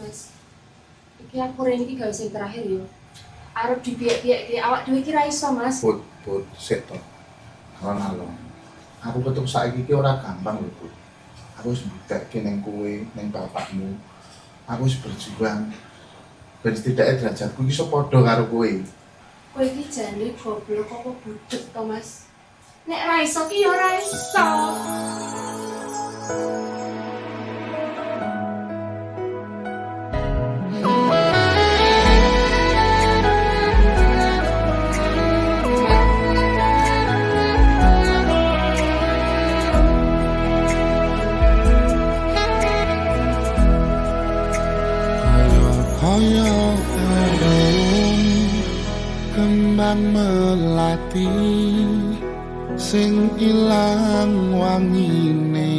Mas. Iki aku rene iki gawe sing terakhir yo. Arep dipiye-piye awak dhewe iki ra iso, Mas. Put, put, sik to. Alon-alon. Aku petuk saiki iki ora gampang lho, Put. Aku wis mbuktekke ning kowe, ning bapakmu. Aku wis berjuang ben setidaknya derajatku iki iso padha karo kowe. Kowe iki jane goblok apa budek to, Mas? Nek ra iso ki ya ora iso. Kaya arum kembang melati sing ilang wangine,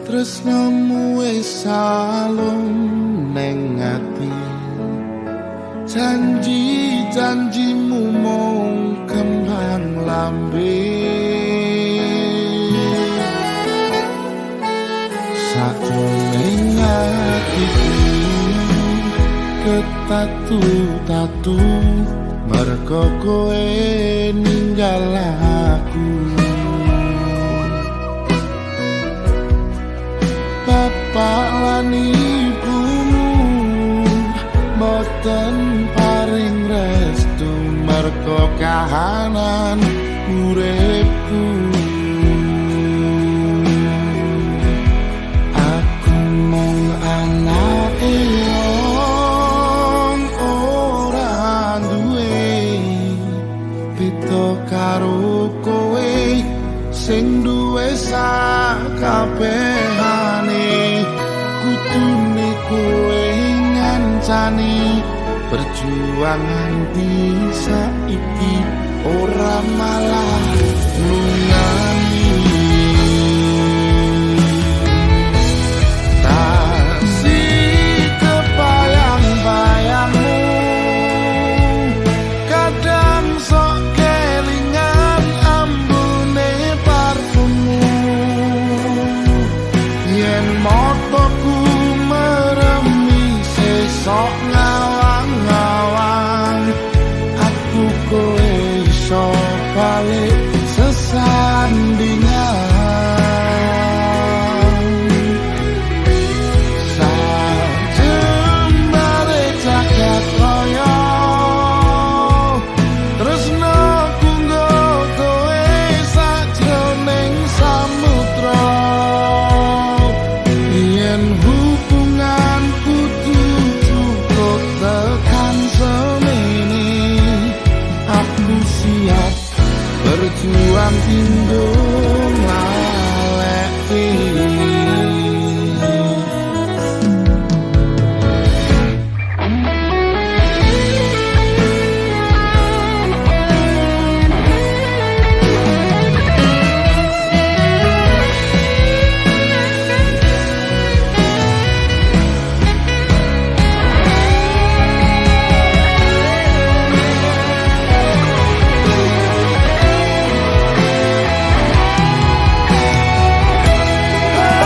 tresnamu wis alum neng ati, janji-janjimu mung kembang lambe. Sajroning atiku ketatu-tatu mergo kowe ninggal aku. Bapak lan ibumu mboten paring restu mergo kahanan uripku. Aku mung anake wong ora duwe beda karo kowe sing duwe sakabehane. Kudune kowe ngancani berjuang nganti saiki ora malah nungani. Tasih kebayang-bayangmu kadang sok kelingan ambune parfummu. Yen motoku meremi sesok ngawang-ngawang, aku kowe iso balik sesandingan. Sajembare jagat raya tresnaku nggo kowe sajroning samudra. Yen hubungan kudu cukup tekan semene, aku siap berjuang tinggo nglaleke.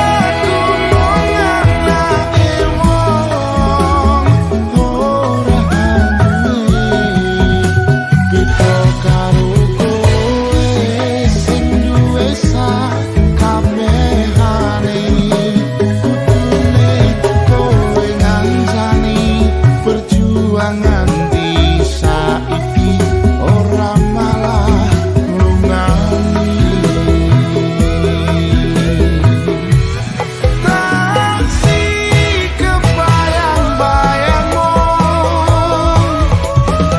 Aku mung anake wong ora duwe beda karo kowe sing duwe sakabehane. Kudune kowe ngancani berjuang nganti saiki ora malah nungani. Tasih kebayang-bayangmu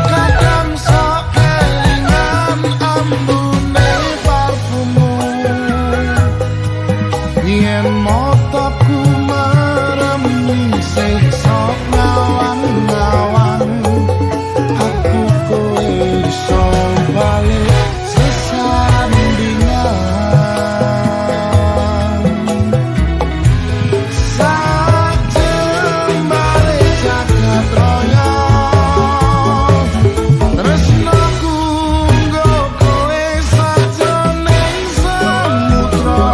kadang sok kelingan ambune parfummu. Yen motoku meremi sesok ngawang-ngawang, aku kowe iso balik sesandingan. Sajembare jagat raya tresnaku nggo kowe sajroning samudra.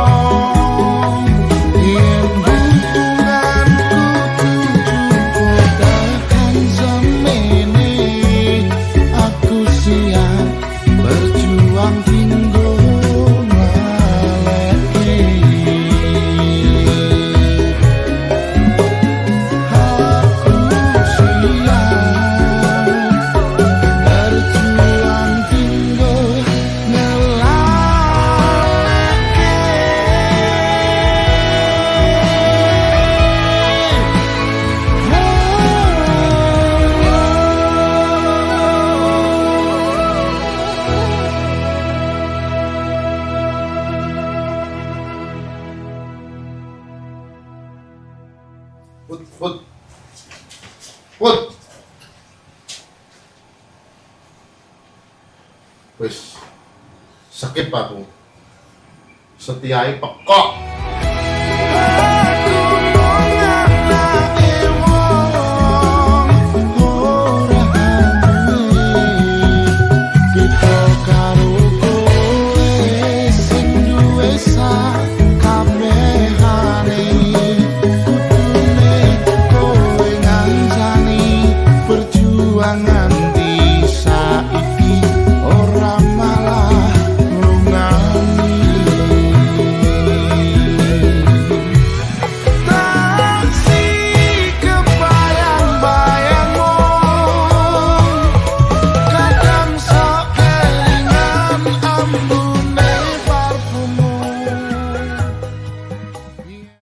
Put, put. Put. Wis. Skip aku. Setiae pekok.